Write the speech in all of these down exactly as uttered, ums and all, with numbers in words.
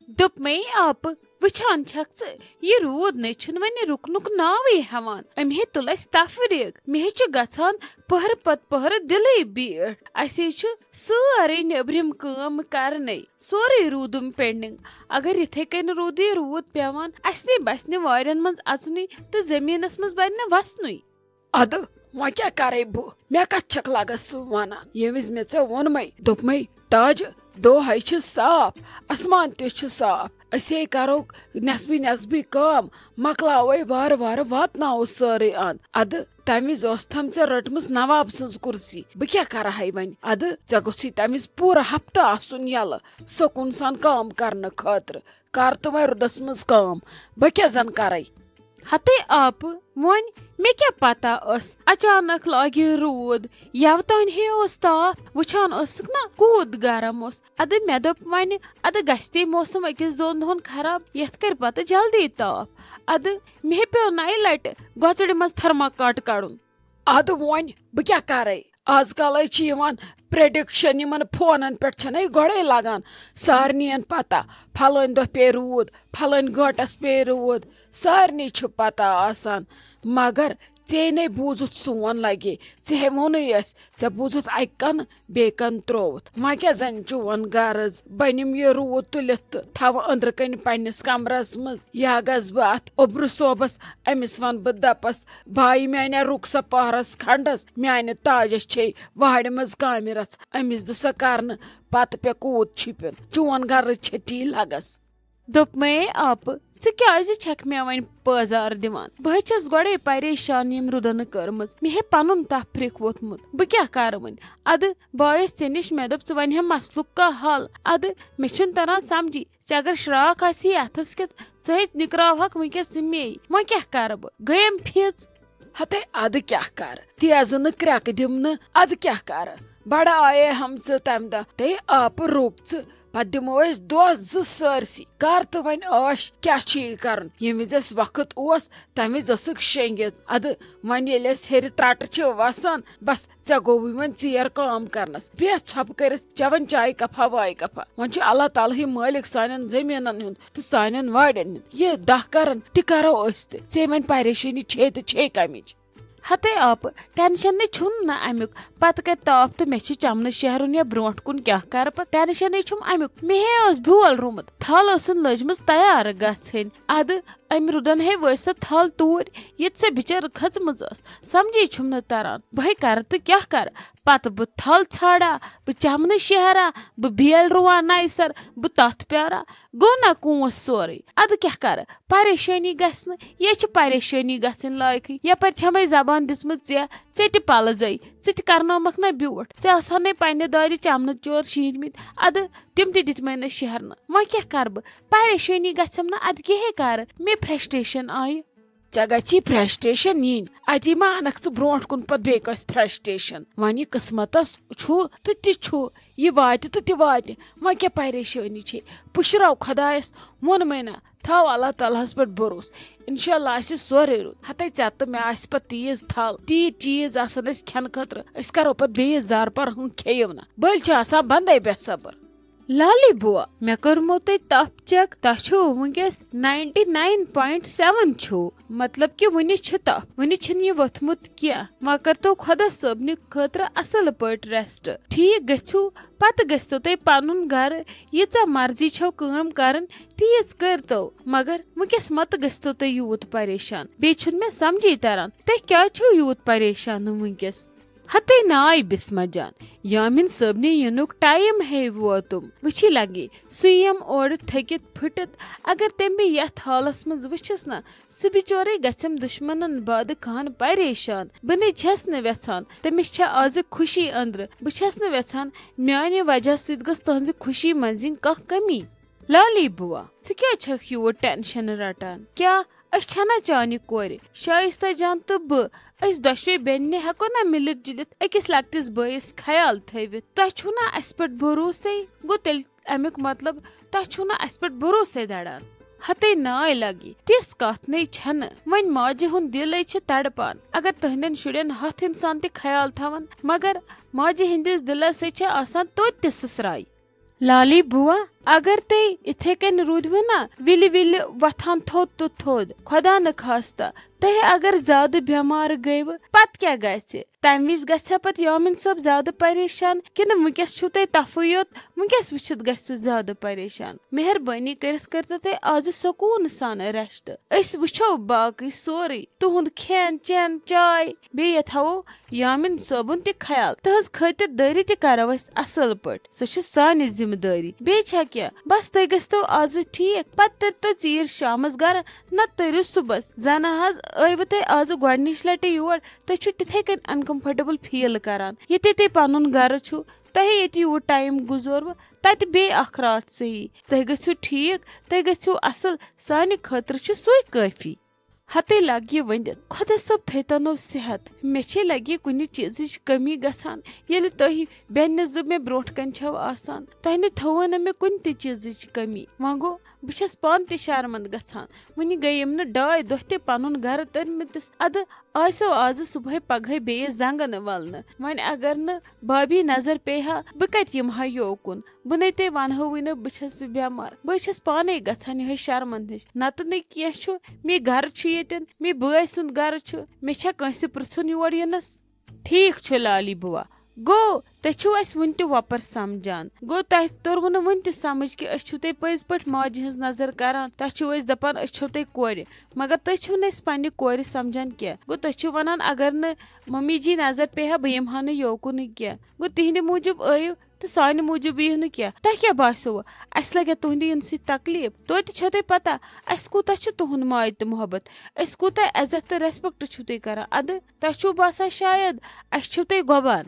دوٚپمَے، آپہٕ، وٕچھان چھَکھ ژٕ، یہِ روٗد نے چھُنہٕ وۄنۍ رُکنُک ناوٕے ہٮ۪وان۔ أمۍ ہے تُل اَسہِ تفریٖق۔ مےٚ ہے چھُ گژھان پٔہرٕ پتہٕ پٔہرٕ دِلٕے بیٖٹھ۔ اَسے چھُ سٲرٕے نیٚبرِم کٲم کرنَے، سورُے روٗدُم پینڈنگ۔ اگر یِتھَے کٔنۍ روٗدٕے روٗد پٮ۪وان، اَسہِ نے بَسہِ نہٕ وارٮ۪ن منٛز اَژنُے تہٕ زٔمیٖنَس منٛز بَنہِ نہٕ وَسنُے۔ ادٕ وۄنۍ کیٛاہ کرے بہٕ؟ مےٚ کتھ چھکھ لگس سُہ ونان، ییٚمہِ وِزِ مےٚ ژےٚ ووٚنمے، دوٚپمے، تاجہِ، دۄہے چھُ صاف، اسمان تہِ چھُ صاف، أسے کرو نٮ۪صبٕے نٮ۪صبٕے کٲم، مۄکلاوے وارٕ وارٕ، واتناوو سٲرٕے اند۔ ادٕ تمہِ وِزِ اوس تھم ژےٚ رٔٹمٕژ نواب سٕنٛز کُرسی، بہٕ کیٛاہ کرٕ ہاے وۄنۍ؟ ادٕ ژےٚ گوٚژھُے تمہِ وِزِ پوٗرٕ ہفتہٕ آسُن یلہٕ سکوٗن سان کٲم کرنہٕ خٲطرٕ۔ کر تہٕ وۄنۍ رُدس منٛز کٲم، بہٕ کیٛاہ زن کرے؟ ہتے آپہٕ، وۄنۍ مےٚ کیٛاہ پتہ ٲس، اچانک لاگہِ روٗد، یوٕ تانۍ ہے اوس تاپھ، وٕچھان ٲسٕکھ نا کوٗت گرم اوس۔ ادٕ مےٚ دوٚپ وۄنۍ، ادٕ گژھِ تے موسم أکِس دۄن دۄہن خراب، یتھ کرِ پتہٕ جلدی تاپھ۔ ادٕ مےٚ پیوٚو نَیہِ لٹہِ گۄژرِ منٛز تھرماکاٹ کڑُن۔ ادٕ وۄنۍ بہٕ کیٛاہ کرے؟ آز کل حظ چھِ یِوان پریڈکشن، یِمن فونن پٮ۪ٹھ چھنہٕ گۄڈے لگان سارنٕے پتہ، پھلٲنۍ دۄہ پیٚیہِ روٗد، پھلٲنۍ گٲنٹس پیٚیہِ روٗد، سارنٕے چھُ پتہ آسان۔ مگر ژےٚ نے بوٗزُتھ سون لگے، ژےٚ ہے ووٚنُے اَسہِ، ژےٚ بوٗزُتھ اکہِ کنہٕ، بیٚیہِ کنہٕ ترووُتھ۔ وۄنۍ کیٛاہ زن چون غرض؟ بنِم یہِ روٗد تُلِتھ تہٕ تھاوٕ أنٛدرٕ کنہِ پننِس کمرس منٛز، یا گژھٕ بہٕ اتھ اوٚبرٕ صٲبس، أمِس ونہٕ بہٕ، دپس، بھایی میانہِ، رُک سا پہرس کھنڈس، میانہِ تاجس چھے وارِ منٛز کامہِ رژھ، أمِس دِ سا کرنہٕ، پتہٕ پے کوٗت چھِپِن۔ چون غرض چھے تی لگس۔ دوٚپمَے، آپہٕ، ژٕ کیٛازِ چھَکھ مےٚ وۄنۍ پٲزار دِوان؟ بہٕ ہے چھَس گۄڈَے پریشان ییٚمہِ رُدَنہٕ کٔرمٕژ۔ مےٚ ہے پَنُن تفریٖق ووٚتھمُت۔ بہٕ کیٛاہ کَرٕ وۄنۍ؟ اَدٕ بہٕ آیَس ژےٚ نِش، مےٚ دوٚپ، ژٕ وَنہِ ہے مسلُک کانٛہہ حل۔ اَدٕ مےٚ چھُنہٕ تَران سَمجھی، ژےٚ اگر شرٛاکھ آسی اَتھَس کٮ۪تھ، ژٕ ہے نِکراوہَکھ وٕنۍکٮ۪س ژٕ مے۔ وۄنۍ کیٛاہ کَرٕ بہٕ؟ گٔیم پھِژ۔ ہتے ادٕ کیٛاہ کرٕ؟ تیزٕ نہٕ کرٛٮ۪کہٕ دِم نہٕ، ادٕ کیٛاہ کرٕ؟ بڑٕ آیے ہم ژٕ تمہِ دۄہ، تے آپہٕ روٚک ژٕ۔ پتہٕ دِمو أسۍ دۄہ زٕ سٲرسٕے۔ کر تہٕ وۄنۍ عٲش، کیٛاہ چھُ یہِ کرُن؟ ییٚمہِ وِزِ اَسہِ وقت اوس، تمہِ وِزِ ٲسٕکھ شیٚنگِتھ۔ ادٕ وۄنۍ ییٚلہِ اَسہِ ہیٚرِ ترٛٹہٕ چھِ وسان، بس ژےٚ گوٚوُے وۄنۍ ژیر کٲم کرنس۔ بیٚہہ ژھۄپہٕ کٔرِتھ، چٮ۪وان چایہِ کپھا وایہِ کپھا۔ وۄنۍ چھُ اللہ تعالیٰ ہٕے مٲلِک سانٮ۪ن زٔمیٖنن ہُنٛد تہٕ سانٮ۪ن وارٮ۪ن ہُنٛد۔ یہِ دَہ کرن تہِ کرو أسۍ تہِ۔ ژےٚ وۄنۍ پریشٲنی چھے تہٕ چھے کمِچ؟ ہتے آپہٕ، ٹینشن نے چھُم نہٕ امیُک۔ پتہٕ کتہِ تاپھ تہٕ مےٚ چھُ چمنہٕ شہرُن یا برونٹھ کُن کیٛاہ کرٕ پتہٕ؟ ٹینشنے چھُم امیُک۔ مےٚ ہے اوس بیول رومُت، تھل ٲسٕن لٔجمٕژ تیار گژھٕنۍ۔ ادٕ امہِ رُدن ہے وٲتۍ سۄ تھل توٗرۍ، ییٚتہِ سۄ بِچٲر کھٔژمٕژ ٲس۔ سمجھے چھُم نہٕ تران، بہٕ ہے کرٕ تہٕ کیٛاہ کرٕ؟ پتہٕ بہٕ تھل ژھانڈا، بہٕ چمنہٕ شہرا، بہٕ بیل رُوا نَیہِ سر، بہٕ تتھ پیارا۔ گوٚو نا کوٗنٛس سورُے؟ ادٕ کیٛاہ کرٕ؟ پریشٲنی گژھِ نہٕ، یے چھِ پریشٲنی گژھٕنۍ لایقٕے۔ یپٲرۍ چھمے زبان دِژمٕژ ژےٚ، ژےٚ تہِ پلزے، ژٕ تہِ کرنٲومکھ نا بیوٗٹھ۔ ژےٚ آسہٕ ہنے پننہِ دارِ چمنہٕ چور شیٖنمٕتۍ، ادٕ تِم تہِ دِتمے نہٕ شہرنہٕ۔ وۄنۍ کیٛاہ کرٕ بہٕ؟ پریشٲنی گژھٮ۪م نہٕ، ادٕ کیٛاہ ہے کرٕ؟ مےٚ فرسٹریشن آیہِ۔ ژےٚ گژھی فرسٹریشن یِنۍ، اتی ما انکھ ژٕ برونٹھ کُن پتہٕ بیٚیہِ کٲنٛسہِ فرسٹریشن؟ وۄنۍ یہِ قسمتس چھُ تہٕ تہِ چھُ، یہِ واتہِ تہٕ تہِ واتہِ۔ وۄنۍ کیٛاہ پریشٲنی چھے؟ پُشراو خۄدایس، ووٚنمَے نا، تھاو اللہ تعالیٰ ہس پٮ۪ٹھ بھروسہٕ۔ انشاءاللہ آسہِ سورُے رُت۔ ہتے ژےٚ تہٕ مےٚ آسہِ پتہٕ تیٖژ تھل، تیٖتۍ چیٖز آسن اسہِ کھٮ۪نہٕ خٲطرٕ، أسۍ کرو پتہٕ بیٚیِس زارپار، ہُم کھیٚیِو نہ۔ بٔلۍ چھِ آسان بندے بے صبر۔ لالی بوا، مےٚ کوٚرمو تۄہہِ تپھ چیک، تۄہہِ چھُو وٕنکیٚس ناینٹی ناین پوینٹ سیون چھُو، مطلب کہِ وٕنہِ چھُ تپھ، وٕنہِ چھُنہٕ یہِ ووٚتھمُت کینٛہہ۔ وۄنۍ کٔرتو خۄدا صٲبنہِ خٲطرٕ اصل پٲٹھۍ ریسٹ۔ ٹھیٖک گٔژھِو، پتہٕ گٔژھتو تۄہہِ پنُن گرٕ، ییٖژاہ مرضی چھو کٲم کرٕنۍ، تیٖژ کٔرتو، مگر وٕنکیٚس متہٕ گٔژھتو تُہۍ یوٗت پریشان۔ بیٚیہِ چھُنہٕ مےٚ سمجھے تران، تُہۍ کیٛازِ چھِو یوٗت پریشان وٕنکیٚس؟ ہتے ناے بسمہ جان، یامین صٲبنہِ یِنُک ٹایم ہے ووتُم۔ وٕچھی لگے، سُہ یِم اورٕ تھٔکِتھ پھٕٹِتھ، اگر تٔمۍ بہٕ یتھ حالس منٛز وٕچھس نا، سُہ بِچورے گژھٮ۪م دُشمنن بعدٕ خان پریشان۔ بہٕ نے چھَس نہٕ وٮ۪ژھان، تٔمِس چھےٚ آزٕ خوشی أنٛدرٕ۔ بہٕ چھَس نہٕ وٮ۪ژھان میانہِ وجہ سۭتۍ گٔژھ تُہنٛزِ خوشی منٛز یِنۍ کانٛہہ کمی۔ لالی بوا، ژٕ کیٛازِ چھکھ یوٗت ٹینشن رٹان؟ کیٛاہ أسۍ چھَنا چانہِ کورِ؟ شایستہ جان تہٕ بہٕ، أسۍ دۄشوے بیٚنہِ ہٮ۪کو نا مِلِتھ جُلِتھ أکِس لۄکٹِس بٲیِس خیال تھٲوِتھ؟ تۄہہِ چھُو نا اَسہِ پٮ۪ٹھ بھروسے؟ گوٚو تیٚلہِ اَمیُک مطلب، تۄہہِ چھُو نا اَسہِ پٮ۪ٹھ بھروسے دَڑان؟ ہتے ناے لگی، تِژھ کتھ نے چھنہٕ۔ وۄنۍ ماجہِ ہُنٛد دِل ہے چھِ تڑپان، اگر تُہنٛدٮ۪ن شُرٮ۪ن ہتھ انسان تہِ خیال تھاون، مگر ماجہِ ہٕنٛدِس دِلس ہے چھِ آسان توتہِ تہِ سٕسراے۔ لالی بوا، اگر تُہۍ اِتھے کٔنۍ روٗدوٕ نا، وِلہِ وِلہِ وۄتھان تھوٚد تہٕ تھوٚد، خۄدا نہٕ خاستہ، تُہۍ اگر زیادٕ بٮ۪مار گٔیوٕ، پتہٕ کیٛاہ گژھِ؟ تمہِ وِزِ گژھِ ہا پتہٕ یامِن صٲب زیادٕ پریشان، کِنہٕ وٕنکیٚس چھُو تُہۍ تفٕے یوت؟ وٕنکیٚس وٕچھِتھ گژھِو زیادٕ پریشان۔ مہربٲنی کٔرِتھ کٔرۍتو تُہۍ آزٕ سکوٗن سان rest۔ أسۍ وٕچھو باقٕے سورُے، تُہُنٛد کھٮ۪ن چٮ۪ن، چاے، بیٚیہِ تھاوو یامِن صٲبُن تہِ خیال۔ تٕہٕنٛز خٲطِر دٲری تہِ کرو أسۍ اصٕل پٲٹھۍ۔ سۄ چھِ سانہِ ذمہٕ دٲری۔ بیٚیہِ چھا کینٛہہ؟ بس تُہۍ گٔژھتو آزٕ ٹھیٖک، پتہٕ تٔرۍتو ژیٖرۍ شامس گرٕ، نتہٕ تٔرِو صُبحس۔ زنہٕ حظ ٲیوٕ تُہۍ آزٕ گۄڈنِچ لٹہِ یور، تُہۍ چھِو تِتھے کٔنۍ uncomfortable feel کران، ییٚتے تُہۍ پنُن گرٕ چھُو۔ تۄہہِ ییٚتہِ یوٗت time گُزوروٕ، تتہِ بیٚیہِ اکھ راتھ صحیح۔ تُہۍ گٔژھِو ٹھیٖک، تُہۍ گٔژھِو اصٕل، سانہِ خٲطرٕ چھُ سُے کٲفی۔ ہتے لگہِ ؤنِتھ، خۄدا صٲب تھٲیتنو صحت۔ مےٚ چھے لگہِ کُنہِ چیٖزٕچ کٔمی گژھان، ییٚلہِ تُہۍ بیٚنہِ زٕ مےٚ برونٛٹھ کنہِ چھَو آسان۔ تۄہہِ نہٕ تھٲوو نہٕ مےٚ کُنہِ تہِ چیٖزٕچ کٔمی۔ وۄنۍ گوٚو، بہٕ چھَس پانہٕ تہِ شرمنٛد گژھان۔ وٕنہِ گٔیم نہٕ ڈاے دۄہ تہِ پنُن گرٕ تٔرمٕتِس۔ ادٕ آسیو آزٕ صُبحٲے پگہٲے بیٚیہِ زنٛگن ولنہٕ۔ وۄنۍ اگر نہٕ بابی نظر پیٚیہِ ہا، بہٕ کتہِ یِمہٕ ہا یوکُن؟ بہٕ نے تۄہہِ ونہوٕے نہٕ، بہٕ چھَس بٮ۪مار۔ بہٕ چھَس پانے گژھان یِہوٚے شرمن ہِش۔ نتہٕ نہٕ کینٛہہ چھُ، مے گرٕ چھُ ییٚتٮ۪ن، مے بٲے سُنٛد گرٕ چھُ۔ مےٚ چھا کٲنٛسہِ پرژھُن یور یِنس؟ ٹھیٖک چھُ لالی بُوا، گوٚو تُہۍ چھِو اَسہِ وُنہِ تہِ وۄپر سمجھان۔ گوٚو تۄہہِ توٚروٕ نہٕ وُنہِ تہِ سمجھ کہِ أسۍ چھِو تۄہہِ پٔزۍ پٲٹھۍ ماجہِ ہٕنٛز نظر کران، تۄہہِ چھِو أسۍ دپان أسۍ چھِو تۄہہِ کورِ، مگر تُہۍ چھِو نہٕ اَسہِ پننہِ کورِ سمجھان کینٛہہ۔ گوٚو تُہۍ چھِو ونان اگر نہٕ ممی جی نظر پیٚیہِ ہا، بہٕ یِمہٕ ہا نہٕ یوکُنٕے کینٛہہ۔ گوٚو تِہنٛدِ موٗجوٗب ٲیِو تہٕ سانہِ موٗجوٗب یِیِو نہٕ کینٛہہ۔ تۄہہِ کیٛاہ باسیوٕ؟ اَسہِ لگیا تُہنٛدِ یِنہٕ سۭتۍ تکلیف؟ توتہِ چھو تۄہہِ پتہ اَسہِ کوٗتاہ چھُ تُہنٛد ماے تہٕ محبت، أسۍ کوٗتاہ عزت تہٕ respect چھِو تُہۍ کران۔ ادٕ تۄہہِ چھُو باسان شاید اَسہِ چھِو تُہۍ گۄبان۔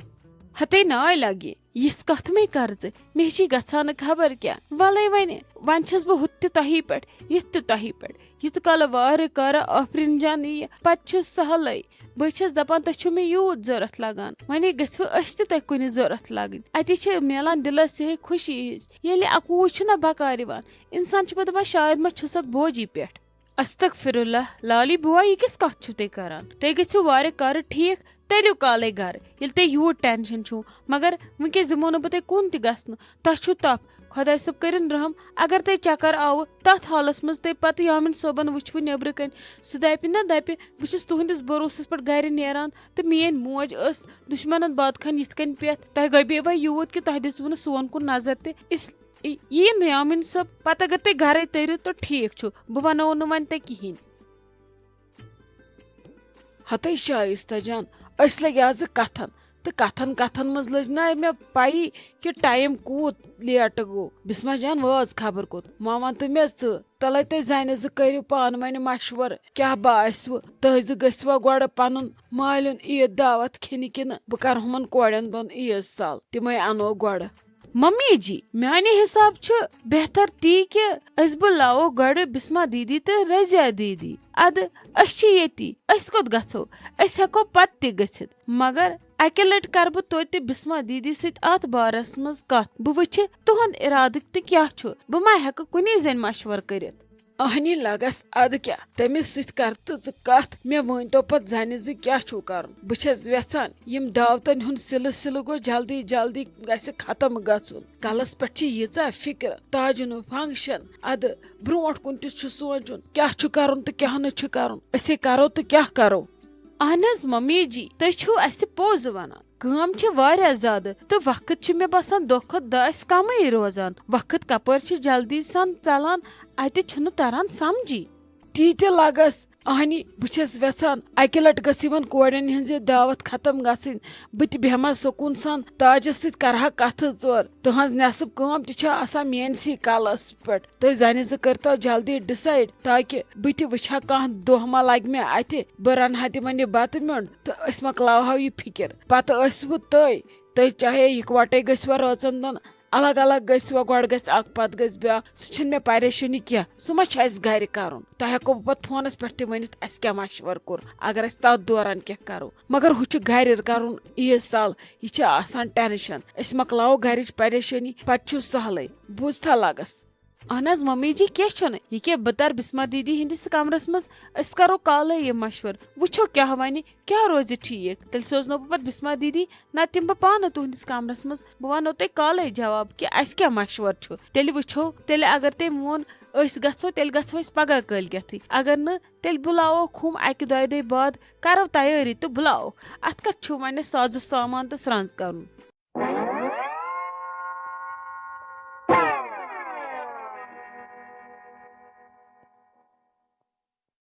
ہتے ناے لگہِ، یِژھ کتھ مے کر ژٕ، مےٚ چھِ گژھان نہٕ خبر کیٛاہ۔ ولے وۄنۍ، وۄنۍ چھَس بہٕ ہُتہِ تہِ تۄہی پٮ۪ٹھ، یِتھ تہِ تۄہی پٮ۪ٹھ۔ یُتھ کالہٕ وارٕ کارٕ آفرین جان یِیہِ، پتہٕ چھُ سہلٕے۔ بہٕ چھَس دپان تۄہہِ چھُو مےٚ یوٗت ضوٚرتھ لگان، وۄنۍ گژھِوٕ أسۍ تہِ تۄہہِ کُنہِ ضوٚرتھ لگٕنۍ۔ اتی چھِ میلان دِلس یِہے خوشی ہِش۔ ییٚلہِ اکوُے چھُنہ بکار یِوان، انسان چھُ پتہٕ دپان شاید ما چھُسکھ بوجی پٮ۪ٹھ۔ استغفر اللہ، لالی بوا، یہِ کِژھ کتھ چھِو تُہۍ کران؟ تُہۍ گٔژھِو وارٕ کارٕ ٹھیٖک، تٔرِو کالے گرٕ، ییٚلہِ تۄہہِ یوٗت tension چھُو۔ مگر وٕنکیٚس دِمو نہٕ بہٕ تۄہہِ کُن تہِ گژھنہٕ۔ تۄہہِ چھُو تپھ، خۄداے صٲب کٔرِن رحم۔ اگر تۄہہِ چکر آوٕ، تتھ حالس منٛز تُہۍ پتہٕ یامِن صٲبن وٕچھوٕ نیٚبرٕ کنۍ، سُہ دپہِ نہ دپہِ، بہٕ چھُس تُہنٛدِس بروسس پٮ۪ٹھ گرِ نیران تہٕ میٲنۍ موج ٲس دُشمنن بادخان یِتھ کٔنۍ پٮ۪تھ۔ تۄہہِ گۄبیوا یوٗت کہِ تۄہہِ دِژوٕ نہٕ سون کُن نظر تہِ۔ اس، یی نہٕ یامِن صٲب، پتہٕ اگر تُہۍ گرے تٔرِو تہٕ ٹھیٖک چھُ، بہٕ ونو نہٕ وۄنۍ تۄہہِ کِہیٖنۍ۔ ہتے شایستہ جان، أسۍ لٔگۍ آزٕ کتھن، تہٕ کتھن کتھن منٛز لٔج نہ مےٚ پیی کہِ time کوٗت late گوٚو۔ بسمہ جان وٲژ خبر کوٚت، وۄنۍ وَن تہٕ مےٚ ژٕ، تلے تُہۍ زنہِ زٕ کٔرِو پانہٕ ؤنۍ مشورٕ، کیٛاہ باسِوٕ؟ تُہۍ زٕ گٔژھوا گۄڈٕ پنُن مالیُن عیٖد دعوت کھیٚنہِ کِنہٕ بہٕ کرٕ ہُمن کورٮ۪ن دۄن عیٖد سال، تِمے انو گۄڈٕ؟ ممی جی، میانہِ حساب چھُ بہتر تی کہِ أسۍ بُلاوو گۄڈٕ بسمہ دیدی تہٕ رضیہ دیدی۔ ادٕ أسۍ چھِ ییٚتی، أسۍ کوٚت گژھو؟ أسۍ ہٮ۪کو پتہٕ تہِ گٔژھِتھ، مگر اکہِ لٹہِ کرٕ بہٕ توتہِ بسمہ دیدی سۭتۍ اتھ بارس منٛز کتھ۔ بہٕ وٕچھِ تُہنٛد ارادٕ تہِ کیٛاہ چھُ، بہٕ ما ہٮ۪کہٕ کُنی زٔنۍ مشورٕ کٔرِتھ؟ اہنی لگس، ادٕ کیٛاہ، تٔمِس سۭتۍ کر تہٕ ژٕ کتھ، مےٚ ؤنۍ تو پتہٕ زنہِ زِ کیٛاہ چھُو کرُن۔ بہٕ چھَس یژھان یِم دعوتن ہُنٛد سلسلہٕ گوٚو جلدی جلدی گژھِ ختم گژھُن۔ کلس پٮ۪ٹھ چھِ ییٖژاہ فکر، تاجُن function، ادٕ برونٛٹھ کُن تہِ چھُ سونٛچُن کیٛاہ چھُ کرُن تہٕ کیٛاہ نہٕ چھُ کرُن، أسے کرو تہٕ کیٛاہ کرو۔ اہن حظ ممی جی، تُہۍ چھِو اسہِ پوٚز ونان۔ کٲم چھِ واریاہ زیادٕ تہٕ وقت چھُ مےٚ باسان دۄہ کھۄتہٕ دۄہ اسہِ کمٕے روزان۔ وقت کپٲرۍ چھُ جلدی سان ژلان، اتہِ چھُنہٕ تران سمجھی۔ تی تہِ لگس اہنی، بہٕ چھَس وٮ۪ژھان اکہِ لٹہِ گٔژھ یِمن کورٮ۪ن ہٕنٛز یہِ دعوت ختم گژھٕنۍ۔ بہٕ تہِ بیٚہمہٕ سکوٗن سان تاجس سۭتۍ کرٕ ہا کتھٕ ژور۔ تُہنٛز نٮ۪صٕب کٲم تہِ چھےٚ آسان میٲنسٕے کلس پٮ۪ٹھ۔ تُہۍ زنہِ زٕ کٔرتو جلدی decide، تاکہِ بہٕ تہِ وٕچھِ ہا کانٛہہ دۄہ ما لگہِ مےٚ اتہِ، بہٕ رنہٕ ہا تِمن یہِ بتہٕ میوٚنٛڈ تہٕ أسۍ مۄکلاوہو یہِ فکر۔ پتہٕ ٲسوٕ تُہۍ، تُہۍ چاہے یکوٹے گٔژھوا رٲژن دۄن، الگ الگ گٔژھوا، گۄڈٕ گژھِ اکھ پتہٕ گژھِ بیٛاکھ، سُہ چھُنہٕ مےٚ پریشٲنی کینٛہہ، سُہ ما چھُ اسہِ گرِ کرُن؟ تۄہہِ ہٮ۪کو بہٕ پتہٕ فونس پٮ۪ٹھ تہِ ؤنِتھ اسہِ کیٛاہ مشورٕ کوٚر، اگر اسہِ تتھ دوران کینٛہہ کرو۔ مگر ہُہ چھُ گرِ کرُن عیٖد سال، یہِ چھِ آسان tension۔ أسۍ مۄکلاوو گرِچ پریشٲنی، پتہٕ چھُ سہلٕے۔ بوٗزتھا لگس؟ اہن حظ ممی جی، کینٛہہ چھُنہٕ، یہِ کیٛاہ، بہٕ ترٕ بسمہ دیدی ہٕنٛدِس کمرس منٛز، أسۍ کرو کالے یہِ مشورٕ، وٕچھو کیٛاہ ونہِ، کیٛاہ روزِ ٹھیٖک۔ تیٚلہِ سوزنو بہٕ پتہٕ بسمہ دیدی، نتہٕ دِمہٕ بہٕ پانہٕ تُہنٛدِس کمرس منٛز، بہٕ ونو تۄہہِ کالے جواب کہِ اسہِ کیٛاہ مشورٕ چھُ۔ تیٚلہِ وٕچھو، تیٚلہِ اگر تٔمۍ ووٚن أسۍ گژھو، تیٚلہِ گژھو أسۍ پگاہ کٲلۍ کٮ۪تھٕے، اگر نہٕ، تیٚلہِ بُلاووکھ ہُم اکہِ دۄیہِ دۄہہِ بعد، کرو تیٲری تہٕ بُلاوو۔ اتھ کتھ چھُ وۄنۍ سازٕ سامان تہٕ سرٛنٛز کرُن؟